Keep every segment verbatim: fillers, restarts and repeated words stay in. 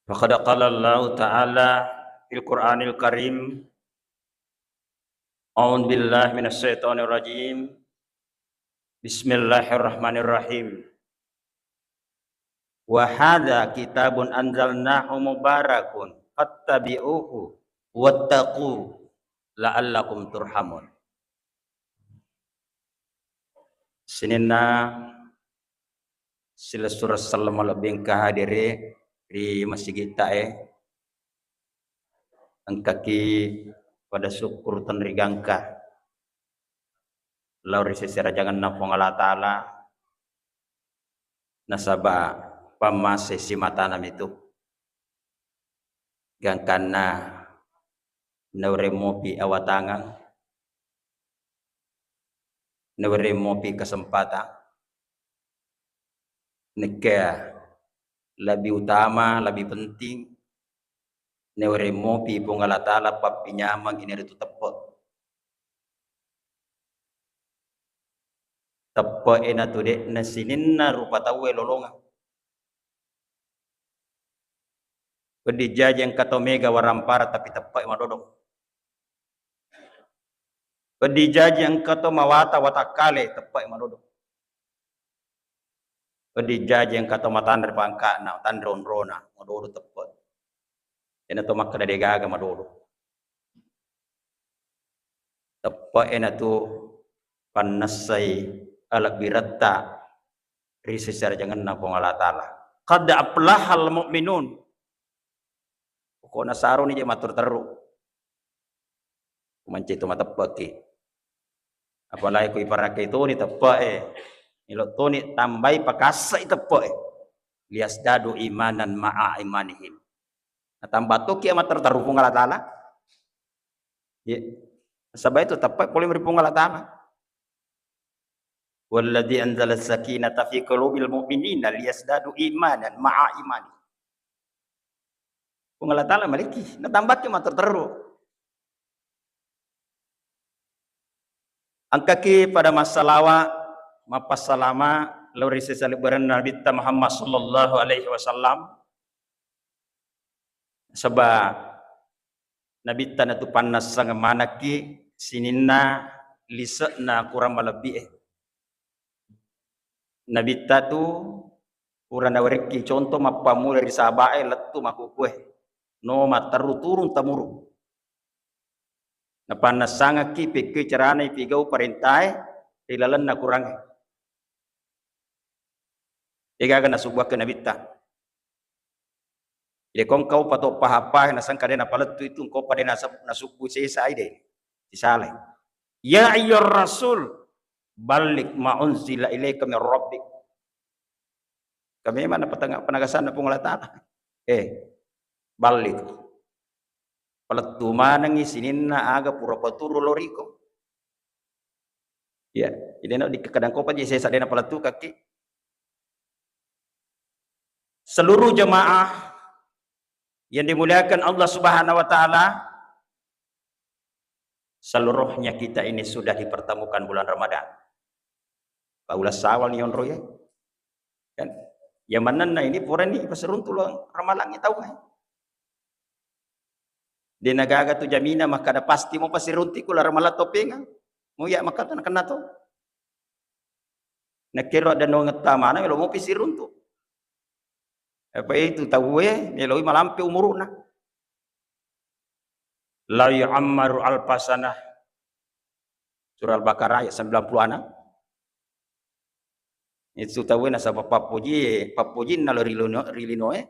Faqad qala Allahu ta'ala fil Qur'anil Karim, a'udzu billahi minasy syaithanir rajim. Bismillahirrahmanirrahim. Wa hadza kitabun anzalnahu mubarakun fattabi'uhu wattaqu la'allakum turhamun. Sininna silessureng selleng malebbi engka hadere ri masigitta e, engkaki pada sukkuru tenrigangka lao ri seserajangenna Puang Allah Ta'ala, nasaba pammase simatanami tu. Gangkanna nawereng mopi awatangeng, nawereng mopi kesempatan, nekka lebih utama, lebih penting, nawereng mopi Puang Allah Ta'ala pappinyameng, inaritu teppe. Teppe'e natu de'na sininna rupa tauwe lolongeng. Wedding jaji engka to mega warampara tapi teppe'e madodo. Wedding jaji engka to mawata watakkale, teppe'e madodo. Wedding jaji engka to matanre pangka'na, tanre onrona, madodo teppe. Ena to makkeda degaga madodo. Teppe'e natu pannessai alebbiretta ri seserajangenna Puang Allah Ta'ala. Qad aflahal mu'minun. Pokokna saroni je matterru-terru. Mancaji to mateppe'ki. Apalagi ku iparakkai toni teppe'e. Elo toni tambai pakassai teppe'e. Liyazdadu imanan ma'a imanihim. Natamba tokki matterru-terru Puang Allah Ta'ala. Ye. Nasaba itu teppe pole ri Puang Allah Ta'ala. Walladzi anzala sakinata fi qulubil mu'minina liyazdadu imanan ma'a imani. Puang Allah Ta'ala maliki, natambaki matterru-terru. Engkaki pada massalawa, mappassalama lao ri sesaleberenna Nabitta Muhammad sallallahu alaihi wasallam. Saba Nabitta natu pannessang manekki sininna lise'na kurang malebbi'e. Nabitta tu pura nawerekki contoh mappammula ri sahaba'e lettu makkukue. No matterru turung temurung. Napannessangekki pekkoi carana ipigau parentae ri lalenna kurangnge. Degaga nasubbuakke Nabitta. Jadi ko engka upa to pahappae nasangka de napalettu itu engka upa de nasab-, nasubbu sesa ai de. Sisalai. Ya ayyuhar rasul, balligh ma unzila ilaika min rabbik. Ka memang napatengah penegasanna Puang Allah Ta'ala. Eh, balligh. Palettu manengngi sininna aga pura paturu loriko. Ya, jadi nak dikadang kopa je sesa de napalettukakki. Seluruh jemaah yang dimuliakan Allah Subhanahu wa Ta'ala, seluruhnya kita ini sudah dipertemukan bulan Ramadan. Paula Sawal ni onro ya. Kan? Ya manenna ini purani pasiruntu lo ramalangi tau kan. De nagaga tu jamina makkada pasti mo pasirunti kula ramalang topenga. Mo ya makkada nakenna to. Nakkero ada nongetta mana melo mopi siruntu. Apa itu tauwe meloi malampe umuruna. La yu'ammaru alfasanah. Surah Al-Baqarah ayat sembilan puluh enam. Itu tauwe nasaba pappoji, pappojinna lo ri lino-, ri linoe,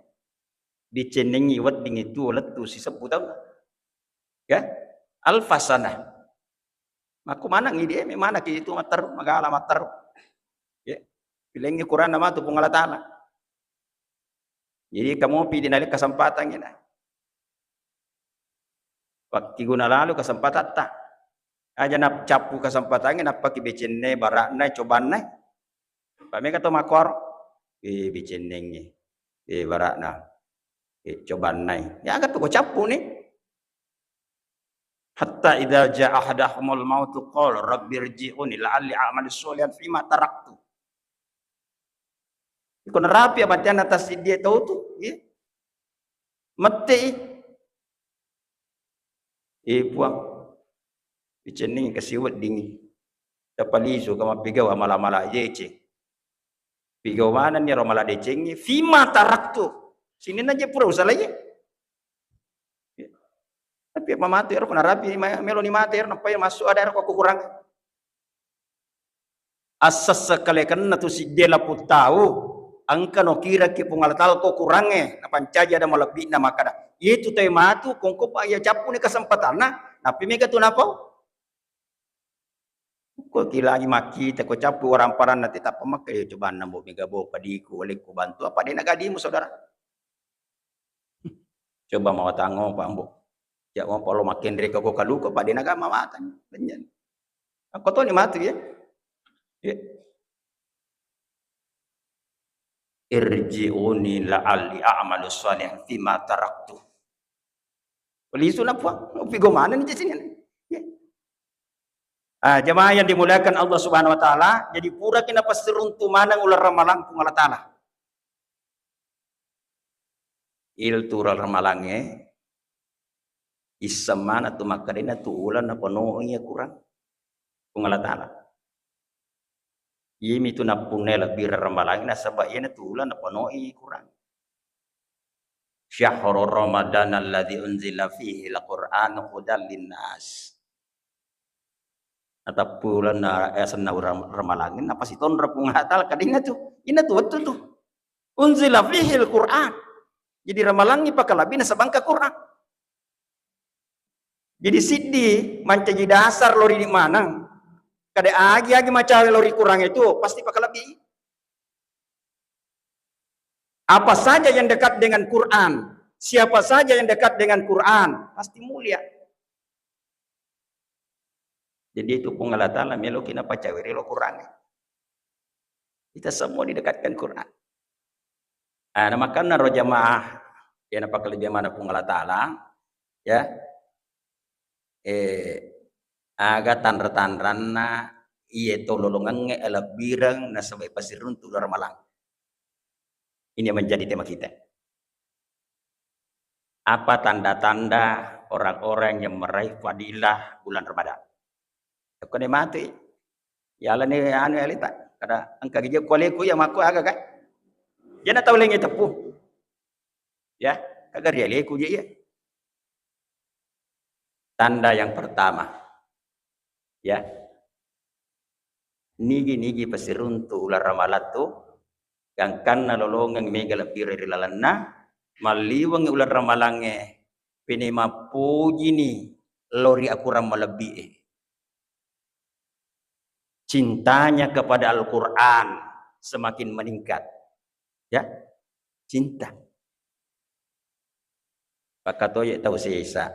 dicennengi wedding itu lettu sisebbu taung. Ya, alfasanah. Makku maneng idi, eh, manaki itu matteru, magala matteru. Ya, pilengi Quran nama tu Puang Allah Ta'ala. Jadi kamu pi dinali kesempatan ini. Pakkiguna lalu kesempatatta. Aja na cappu kesempatangnge, nappaki becenne, bara'na, cobanna. Pak mega to makkuaro. Eh, becennengnge. Eh, bara'na. Eh, cobanna. Ya, aga tu ko cappu ni. Hatta idza jaa ahadahumul mautu qala rabbirji'uni la'alli a'malu sholihan fima taraktu. Iko narapi amateanna tassiddie tau tu, iya. Mette'i. Eh, Puang, icenning kasi weddingngi. Tapalisu ka mappigau amala-mala jeceng. Pigau manenni ro mala decengnge, fima taraktu. Sininna je pura usalaie. Tapi apa matu ero ko narapi ma-, meloni mate ero nappai massu ada ero ko kukurang. Assessekalekenna tu sidde laput tau, engka no kiraki Puang Allah Taala ko kurangnge, napancaji ada malebbi'na makkada, "Iye tu tau matu, kongko pa iya cappuni kesempatanna, nappi mega tu napau." Ko ki lagi makkita, ko cappu waramparanna te tappa makka, "Iye cobanna mbo mega bo padiku, walekku bantu." Apa de nagadimu, saudara? Coba mawatangngo, Pak, mbo. Ja, mapolo makkenre ko kaluko, Pak, de naga mawatang. Benyen. Ako to ni matu ya. Ya. "Irji'uni la'alli a'malu shalihan fima taraktu." Lisu na Puang, upigo maneng ni sini. Ya. Ah, jamaah yang dimuliakan Allah Subhanahu wa Ta'ala, jadi pura kina pasiruntu maneng ular ramalang Puang Allah Taala. Il tu ular ramalangnge, isseng maneng tu makkedana tu uleng napanoi kurang Puang Allah Taala. Iyami tu nappunnai lebbi ramalangnge nasaba iyana tu uleng napanoi kurang. "Syahru Ramadan alladzi unzila fihi al-Qur'anu hudan linnas." Natappu ulenna, eh, asenna uram-, ramalangnge, napasitonro Puang Allah Taala, kadinna tu, inna tu wettu tu. Unzila fihil Qur'an. Jadi ramalangnge pakalebbi nasaba engka Qur'an. Jadi siddi mancaji dasar lori maneng. Kada agi-agi macawe lori Qur'an itu pasti pakalebbi. Apa saja yang dekat dengan Quran, siapa saja yang dekat dengan Quran, pasti mulia. Jadi itu Puang Allah Taala meloki napacaweri lo Quran. Kita semua didekatkan Quran. Ah, nah, makanya ro jamaah yang napakalebbi mana Puang Allah Taala, ya. Eh, aga tanra-tanranna iye to lolongengnge elebbireng nasaba pasiruntu ramalang. Ini yang menjadi tema kita. Apa tanda-tanda orang-orang yang meraih fadilah bulan Ramadan? Ko ne mate, yalani anu aleta, kada engka gije kualeku ya mako aga kan? Jana tau lengnge teppu. Ya, kaga rialeku je iya. Tanda yang pertama. Ya. Nigi-nigi pasiruntu uleng ramalang tu, gangkanna lolongeng mega lebbire ri lalenna, malliwengngi uleng ramalangnge, pene mappojini lao ri akurang malebbi'e. Cintanya kepada Al-Quran semakin meningkat. Ya, cinta. Pakkatoje tau sesa.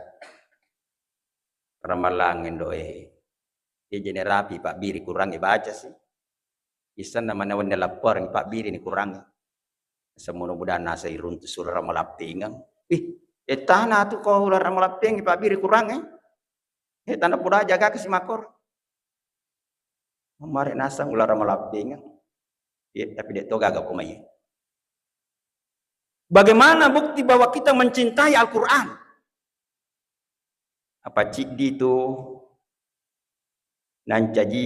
Ramalang endoe. Dia jene rapi pabbiri kurangi baca sih. Isenna mana wenne lappareng pabbiri ni kurangi. Semono budanna sai runtu sura ramalappengeng. Ih, etana tu ko uleng ramalappeng pabbiri kurangi. Eh, tanda puda jaga ke simakor. Mare nasang uleng ramalappengeng. Ya, tapi de to gaga ko mai. Bagaimana bukti bahwa kita mencintai Al-Quran? Apa ciddi tu nancaji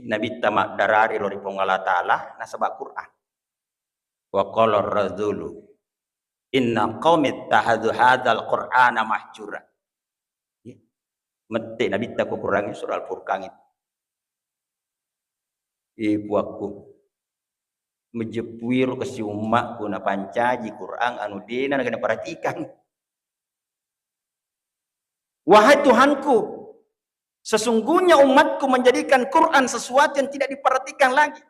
Nabitta maddarari lao ri Puang Allah Taala nasaba Quran. Wa qala ar-rajulu inna qaumi ittakhadhu hadzal Qur'ana mahjura. Ya. Mette Nabitta ko Quran surah Al-Furqan itu. Eh, Puakku, mejeppuiro kasi ummakku napancaji Quran anu dena naga naperhatikan. Wahai Tuhanku, sesungguhnya umatku menjadikan Quran sesuatu yang tidak diperhatikan lagi.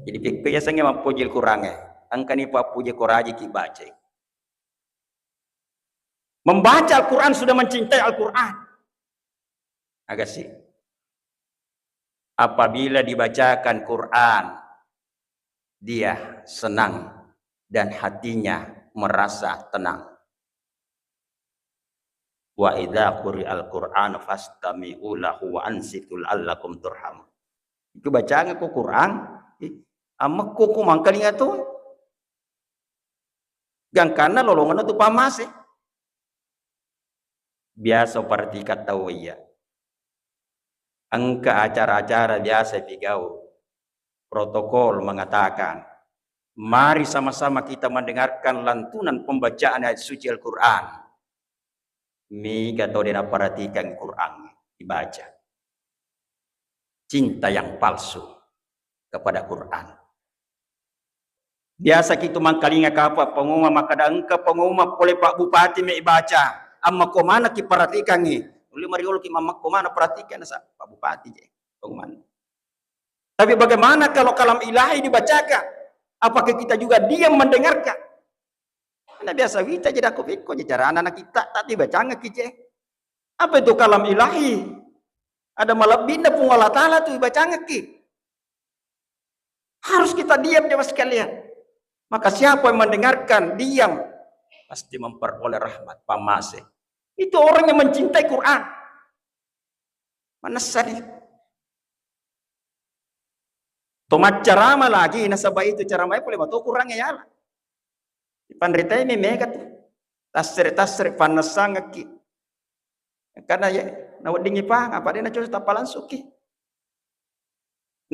Jadi pikir ya sengaja mappuji Al-Quran ya. Engkani pappuji koraji ki baca. Membaca Al-Quran sudah mencintai Al-Quran. Agak sih. Apabila dibacakan Quran, dia senang dan hatinya merasa tenang. Wa idza quri'al Qur'anu fastami'u lahu wa ansitu la'allakum turhamun. Itu bacaan ko Quran, ih, amekko ko mangkalinga tu. Gangkanna lolongenna tu pammase. Biasa perhatikan tau iya. Engka acara-acara biasa dipigau. Protokol mengatakan, mari sama-sama kita mendengarkan lantunan pembacaan ayat suci Al-Quran. Mega tau de naperhatikan Quran dibaca. Cinta yang palsu kepada Quran. Biasa kitu mangkalinga kapa pengumuman, makkada engka pengumuman pole Pak Bupati me baca, amma ko mana ki perhatikangi. Uli mariolo ki mamma ko mana perhatikan sa Pak Bupati je pengumuman. Tapi bagaimana kalau kalam ilahi dibacakan? Apakah kita juga diam mendengarkan? Karena biasa wita jadi aku pikko je carana anak kita, tapi bacangki je. Apa itu kalam ilahi? Ada malebbinna Puang Allah Ta'ala tu bacangki. Harus kita diam, jemaah sekalian. Maka siapa yang mendengarkan, diam, pasti memperoleh rahmat, pammase. Itu orang yang mencintai Quran. Manessani. To maccarama lagi, nasaba itu caramae pole mato Quran ya Allah. Panritai mi mega tu. Tassere-tassere pannessangekki. Karena ya, naweddingi pahang, apa de nacoco tappa langsukki.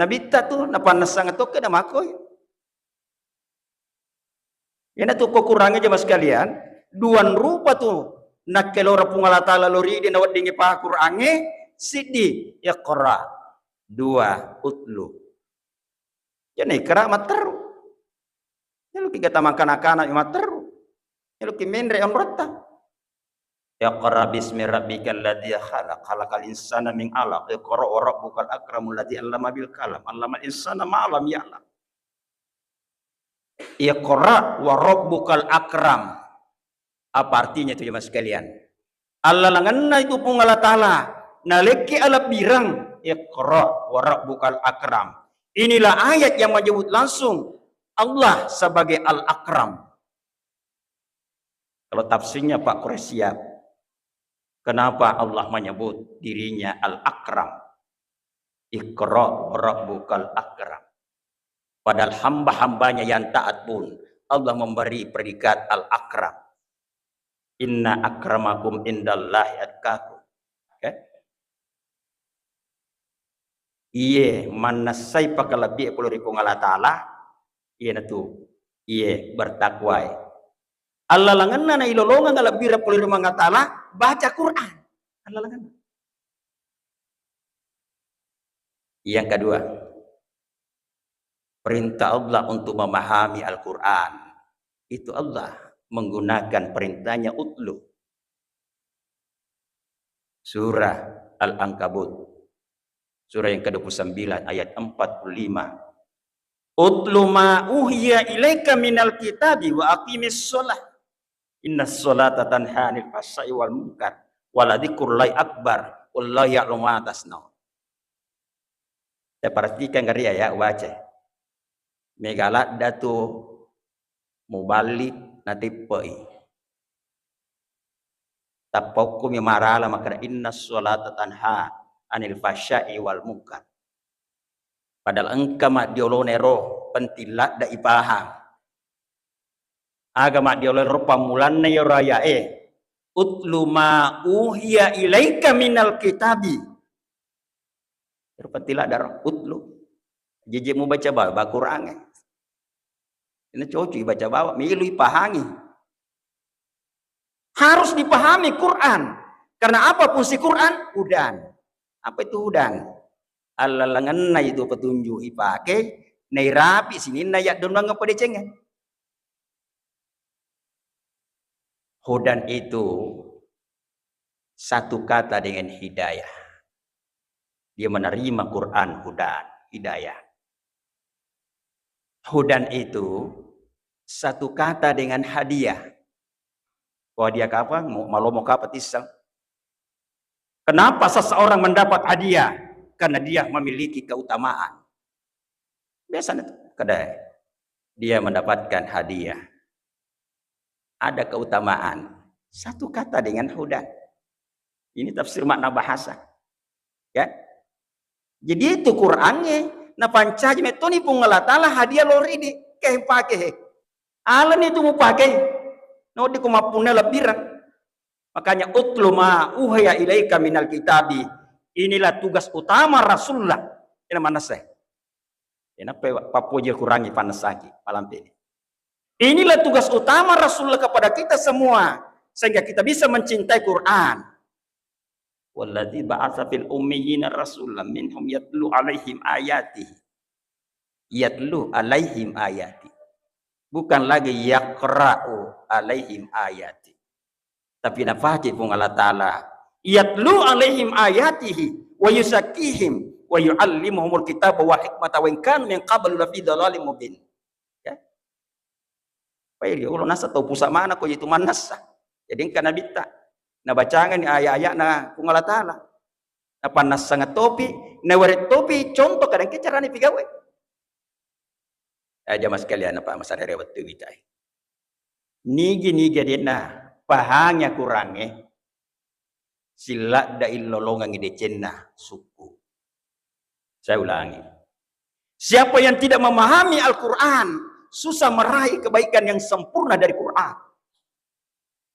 Nabitta tu, napannessang tokki namakoi. Iyana tu ko Qurangnge jemaah sekalian, duan rupa tu nakkelora Puang Allah Ta'ala loridi naweddingi pahang Qurangnge, siddi, iqra, dua, utlu. Jadi iqra matteru. Nyaluki gata mangkana-kana matteru. Nyaluki menre onrotta. Iqra bismi rabbikal ladzi khalaq, khalaqal insana min alaq, iqra wa rabbukal akramul ladzi allama bil qalam, allamal insana ma lam ya'lam. Iqra wa rabbukal akram. Apa artinya itu, jemaah sekalian? Allalengenna itu Puang Allah Ta'ala, nalekki alebbireng, iqra wa rabbukal akram. Inilah ayat yang menyebut langsung Allah sebagai Al-Akram. Kalau tafsirnya Pak Quraish Shihab, kenapa Allah menyebut dirinya Al-Akram? Iqra wa rabbukal akram. Padahal hamba-hambanya yang taat pun Allah memberi predikat Al-Akram. Inna akramakum indallahi atqakum. Oke? Iye mannessai pakalebbi pole ri Puang Allah Ta'ala, iyanatu iye bertakwae. Allalengenna nailolongeng alebbireng pole ri Puang Allah Ta'ala, baca Quran. Allalengenna. Yang kedua, perintah Allah untuk memahami Al-Quran. Itu Allah menggunakan perintahnya utlu. Surah Al-Ankabut. Surah yang kedua puluh sembilan ayat empat puluh lima. "Utlu ma uhiya ilaika minal kitabi wa aqimis shalah. Innas shalata tanha 'anil fahsya'i wal munkar. Wa la dzikrullahi akbar. Wallahu ya'lamu ma tasna'un." Saya perhatikan kali ya, ya, baca. Mega ladda tu muballi nateppe'i. Tappa okkumi marala makkeda, "Inna sholata tanha anil fahsya'i wal munkar." Padahal engka maddiolona ero penting ladda ipahang. Aga maddiolo ero pammulanna iyaro ayae, "Utlu ma uhiya ilaika minal kitabi." Ero penting ladda ro, utlu. Jeje mubaca ba-, ba Qurangnge. Ina cocok ibaca bawang, melo ipahangi. Harus dipahami Quran. Karena apa fungsi Quran? Hudan. Apa itu hudan? Allalengenna itu petunjuk ipake, nairapi sininna yaddonnang padecengnge. Hudan itu satu kata dengan hidayah. Dia menerima Quran, hudan, hidayah. Hudan itu satu kata dengan hadiah. Ko hadiah kapang, mo-, malomo kapa tisseng. Kenapa seseorang mendapat hadiah? Karena dia memiliki keutamaan. Biasa itu, kada dia mendapatkan hadiah. Ada keutamaan. Satu kata dengan hudan. Ini tafsir makna bahasa. Ya. Jadi itu Qurangnge napancaji mettoni Puang Allah Ta'ala hadiah loridi, kempake he. Alani itu mupake. Naweddiko mappunna lebbireng. Makanya, "Utlu ma uhiya ilaika minal kitabi." Inilah tugas utama Rasulullah. Ina manessa. Kenapa pappoji Quran pannessaki malampe ini? Inilah tugas utama Rasulullah kepada kita semua, sehingga kita bisa mencintai Quran. "Walladzi ba'atsa fil ummiyina rasulan minhum yatlu alaihim ayatihi." Yatlu alaihim ayati. Bukan lagi yaqra'u alaihim ayati. Tapi napakai Puang Allah Ta'ala, "Yatlu alaihim ayatihi wa yuzakkihim wa yu'allimuhumul kitaba wal hikmata wa in kanu min qablu lafi dhalalin mubin." Ya. Pai ri olo nasa tau pusa mana ko itu manassa. Jadi engka nabitta. Nabacangani ayat-ayatna Puang Allah Ta'ala. Napannassang topi, nawereng topi contoh kadang ke carane pigawe. Eh, jamaah sekalian, apa masalah wettu witai. Nigi-nigi adenna pahangi Qurangnge, siladda illolongangi decenna sukku. Saya ulangi. Siapa yang tidak memahami Al-Quran, susah meraih kebaikan yang sempurna dari Quran.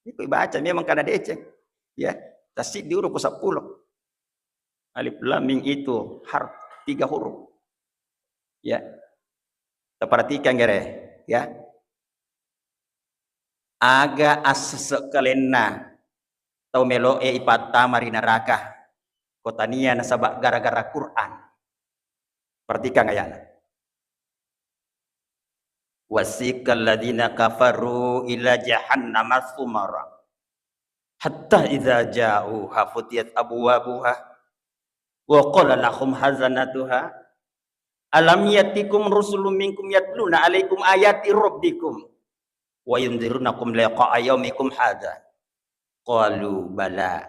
Ini kau baca memang karena deceng. Ya, tasik di huruf sepuluh. Alif lam mim itu harf tiga huruf. Ya. Kita perhatikan gere, ya. Aga assese kalenna tau melo'e ipattama ri neraka. Ko tania nasaba gara-gara Quran. Perhatikan ayatna. Wasiqal ladzina kafaru ila jahannama zumara. Hatta idza ja'uha futiyat abwabuha wa qala lahum hazanatuha alam yatikum rusulun minkum yatluna alaikum ayati rabbikum wa yundzirunakum liqa'a yaumikum hadza. Qalu bala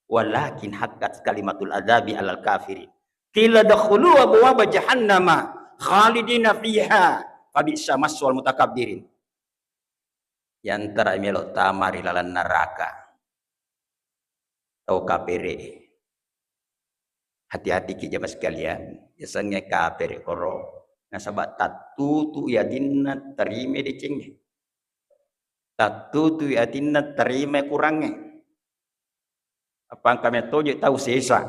walakin haqqat kalimatul adzabi alal kafirin. Qila dakhulu abwaba jahannama khalidina fiha fabisa maswal mutakabbirin. Yantara melo tama ri lalang neraka tau kapere. Hati-hati ki jamaah sekalian, yasengnge kapere koro nasaba tattutu atinna tarima decengnge. Tattutu atinna tarima Qurangnge. Apa engka mettoje tau sesa.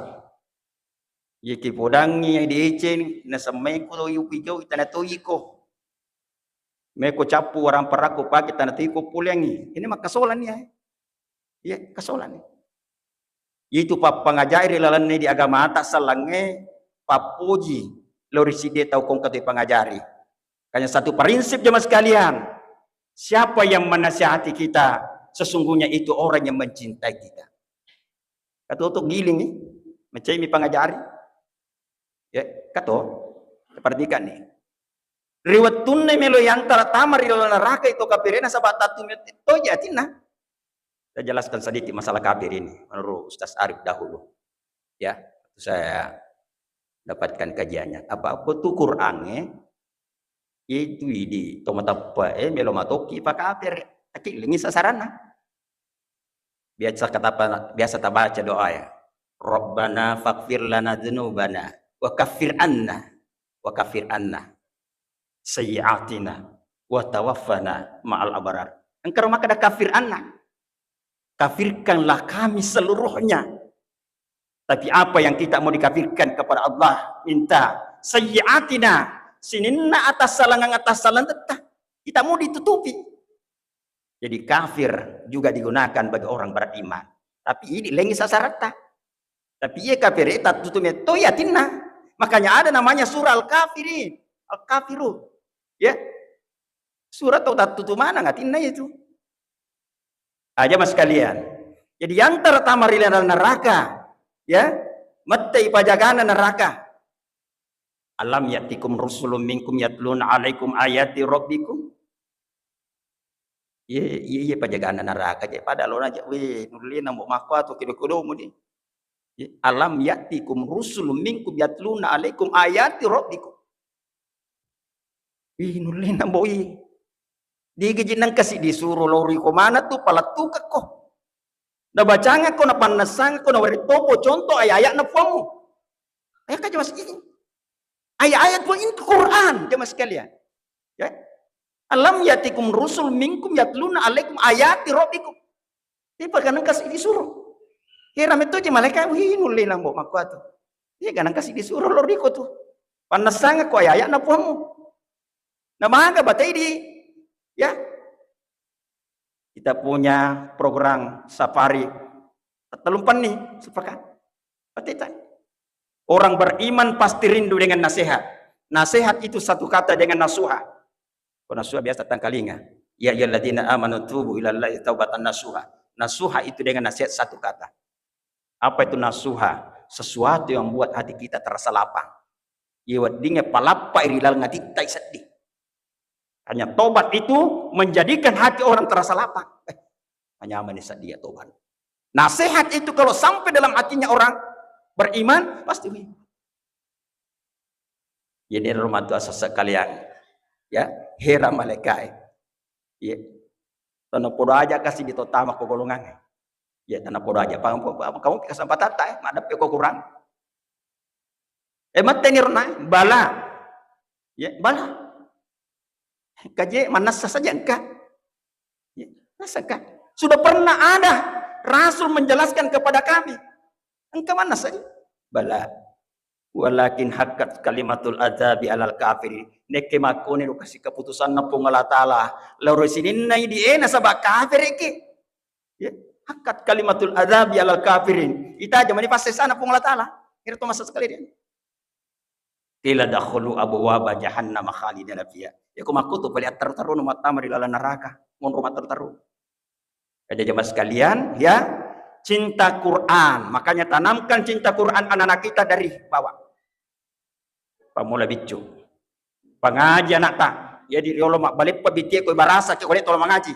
Iya kipodangngi deceng, nasemmai ko ujau-ujau tana to iko. Meko cappu warang parakku pake tana to iko poleangngi. Ini makkasolanni ya. Iya, kasolanni. Itu pappangajari lalenna di agamata sellengnge pappoji lao ri sidde tau kongka tu pangajari. Hanya satu prinsip jamaah sekalian. Siapa yang menasihati kita, sesungguhnya itu orang yang mencintai kita. Katutu giling ni, macai mi pangajari. Ya, kato. Perhatikan nih. Ri wettunna melo yantara tama ri lalang neraka itu kapere nasaba tattu metto atinna. Saya jelaskan sedikit masalah kafir ini menurut Ustaz Arif dahulu. Ya, saya dapatkan kajiannya. Apa aku tuh Qurannya itu di to mateppe eh melo matoki pakafir. Akillingi sasaranna. Biasa kata apa, biasa tabaca doa ya. Rabbana faghfir lana dzunubana wa kaffir anna wa kaffir anna sayyi'atina wa tawaffana ma'al abrar. Engka ro makkeda kafir anna. Kafirkanlah kami seluruhnya. Tapi apa yang kita mau dikafirkan kepada Allah? Minta sayyi'atina, sininna atassalangan-atassalangan tetta. Kita mau ditutupi. Jadi kafir juga digunakan bagi orang beriman. Tapi ini lengi sasaratta. Tapi iya kafir itu tutup metto ya atinna. Makanya ada namanya surah Al-Kafirin. Al-Kafirun. Ya. Surah tau tattutu maneng atinna itu. Aja mas sekalian. Jadi yantara tama ri lalang neraka, ya, mettai pajagana neraka. Alam yatikum rusulun minkum yatluna alaikum ayati rabbikum. Iya, iya, iya, pajagana neraka je. Pada lo naja, weh, nullina mbok makko atau kedo-kedo muni. Iya, alam yatikum rusulun minkum yatluna alaikum ayati rabbikum. Wih, nullina mbok i. Digi ji nengka si disuro lori ko mana tu palettukekko. Nabacangakko, napannessangakko, nawereng topo contoh ayat-ayatna puammu. Ayat kan jelas ini. Ayat-ayat pun ini Quran, jemaah sekalian. Ya. Alam ya'tikum rusul minkum yatluna alaikum ayati rabbikum. Tipa ganang kasi disuro. Hera metto je malaika, wih, nulle lambo makkuatu. Iya ganang kasi disuro lo riko tu. Pannessanga ko ayaya'na puammu. Namaga batai di, ya. Kita punya program safari. Telumpenni, sepakat. Batai tadi. Orang beriman pasti rindu dengan nasihat. Nasihat itu satu kata dengan nasuha. Ko nasuha biasa tangkalinga. Ya ayyuhalladzina amanu tubu ilallahi taubatan nasuha. Nasuha itu dengan nasihat satu kata. Apa itu nasuha? Sesuatu yang membuat hati kita terasa lapang. Iya weddingnge palappai ri laleng atitta seddi. Hanya tobat itu menjadikan hati orang terasa lapang. Eh, manyamani seddi ya tobat. Nasihat itu kalau sampai dalam hatinya orang beriman, pasti. Jadi rumah tua sesekalian, ya, hera malaikat. Iya. Tana podo aja kasi di totama ko golongan. Ya, tana podo aja. Paham, paham, paham. Kamu kesempatan tak, eh, madep ko kurang. Eh, mate ni rona, bala. Ya, bala. Kaje manassa saja engka. Ya, masa engka? Sudah pernah ada Rasul menjelaskan kepada kami. Engka manassa saja. Bala. Walakin haqqat kalimatul adzabi alal kafirin. Nekke makkone lo kasi keputusanna Puang Allah Taala. Loro sininna idi e nasaba kafiriki. Ya, haqqat kalimatul adzabi alal kafirin. Ita aja mani passesana Puang Allah Taala. Kira to masa sekali dia. Qila dakhulu abwaba jahannama khalidina fiha. Ya, ko makkutu pale attaru-taru no mattama ri laleng neraka. Monro mattaru-taru. Jadi jemaah sekalian, ya, cinta Quran. Makanya tanamkan cinta Quran anak-anak kita dari bawah. Pamula biccu. Pangaji anakta. Jadi riolo mabbaleppa bitie ko barasa ke oleh tolo mangaji.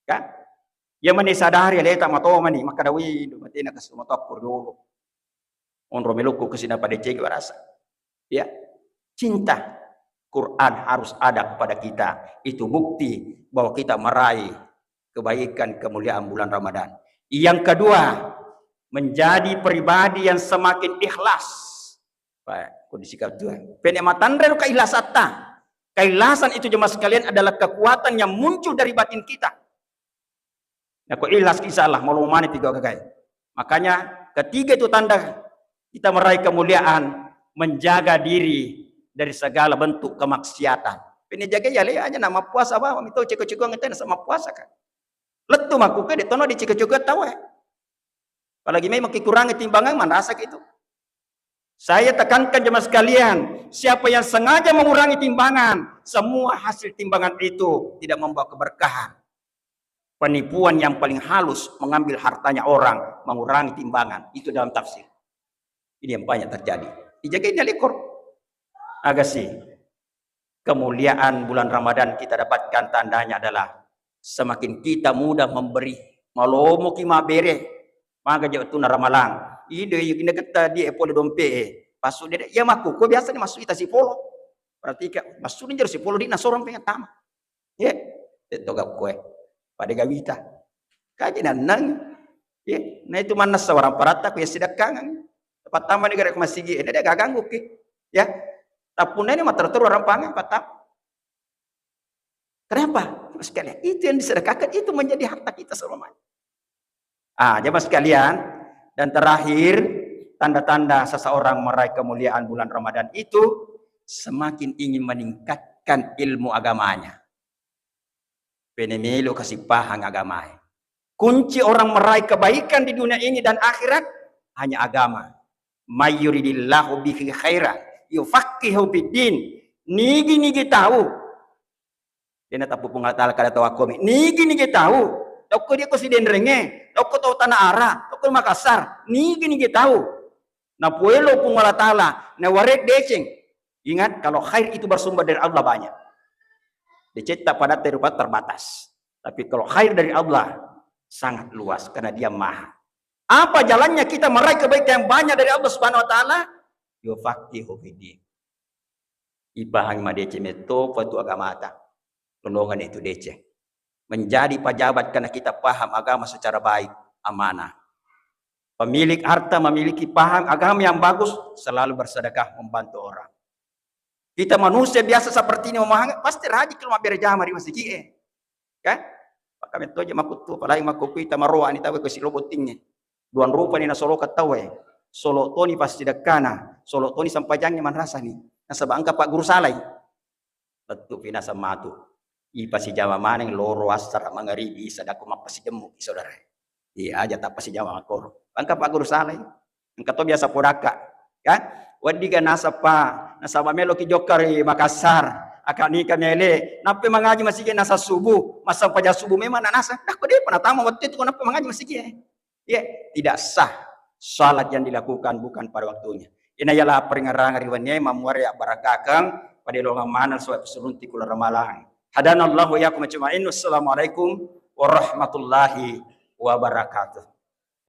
Kan? Ya mani sadari aleta matomani, makkada, "Wih, matena kasu mato ko riolo." Onro melokku kesina pada cegi barasa. Ya. Cinta Quran harus ada kepada kita. Itu bukti bahwa kita meraih kebaikan, kemuliaan bulan Ramadan. Yang kedua, menjadi pribadi yang semakin ikhlas. Pak, kondisi kau Tuhan. Pene matanre keikhlasatta. Keikhlasan itu jemaah sekalian adalah kekuatan yang muncul dari batin kita. Nako ikhlas, insya Allah, mau mani tiga gagai. Makanya ketiga itu tanda kita meraih kemuliaan, menjaga diri dari segala bentuk kemaksiatan. Pene jaga ya le aja nama puasa bawa mito ceko-ceko ngetena sama puasa kan. Lettu makkuke de tono di ceko-ceko tau eh. Apalagi memang kekurangan timbangan, manrasa itu. Saya tekankan jemaah sekalian, siapa yang sengaja mengurangi timbangan, semua hasil timbangan itu tidak membawa keberkahan. Penipuan yang paling halus, mengambil hartanya orang, mengurangi timbangan. Itu dalam tafsir. Ini yang banyak terjadi. Dijaga ini lekor. Agak sih. Kemuliaan bulan Ramadan kita dapatkan tandanya adalah semakin kita mudah memberi. Malomoki mabere. Maga je wettunna ramalang. Ido, ido, ina ketta di e pole dompe e. Pasu dede, iya makkuko biasa ni massu ita sipolo. Perhatikan, massu ni jero sipolo di nasorong pengen tama. Ye, tetto gakkoe. Pada gawita. Kaji nannang. Ye, na itu manessa warang paratta ku ya sidakkangan. Pertama ni gare masigi, ini dia gaganggu ki. Ya. Tapuna ini mater-teru warang pangan, pertama. Kenapa? Sekalian, itu yang disedekahkan, itu menjadi harta kita selamanya. Ah, jemaah sekalian, dan terakhir, tanda-tanda seseorang meraih kemuliaan bulan Ramadan itu semakin ingin meningkatkan ilmu agamanya. Pene melo kasi pahang agamae. Kunci orang meraih kebaikan di dunia ini dan akhirat hanya agama. May yuridillahu bihi khairan yufaqihu fid din. Nigi-nigi tau. Dena tapu Puang Allah Taala kada tau akkomi. Nigi-nigi tau. Tokko dia ko sidenrenge, tokko tau Tanah Ara, tokko Makassar. Nigi-nigi tau. Napuelo Puang Allah Taala, nawaret deceng. Ingat, kalau khair itu bersumber dari Allah banyak. Decetta padatta rupa terbatas. Tapi kalau khair dari Allah sangat luas karena Dia Maha. Apa jalannya kita meraih kebaikan yang banyak dari Allah Subhanahu wa Taala? Yufaqihu fiddin. Ipahang madeceng metto patu agamata. Lolongan itu deceng. Menjadi pejabat karena kita paham agama secara baik, amanah. Pemilik harta memiliki paham agama yang bagus, selalu bersedekah membantu orang. Kita manusia biasa seperti ini memahami, pasti rajin kalau mabbere jama ri masigi e. Kan? Maka mettoja makuttu, apalagi makkukkui tamaroa ni tawe ko silo bottingnge. Duang rupani nasolokeng tauwe. Solo toni passidekkana, solo toni sampajangnge manrasani. Nasaba engka pagguru salai. Lettu pinasang matu. Ipasijama maneng loro assara mangaribi isa dako mappasijemmu ki saudara. Iya aja tappasijama makkoro. Engka pagguru salai. Engka to biasa podakka. Kan? Weddiga nasappa, nasaba meloki jokka ri Makassar, akad nikah mele, nappa mangaji masigi nasa subuh, massempajang subuh memang na nasa. Nah, ko depa natama wettu itu ko nappa mangaji masigi e. Iya, tidak sah. Salat yang dilakukan bukan pada waktunya. Ina yala peringarang ri wennie mamuare abbarakakeng, pada longang maneng suai pesurunti kula ramalang. Hadanallahu wa iyyakum ajma'in. Wassalamualaikum warahmatullahi wabarakatuh.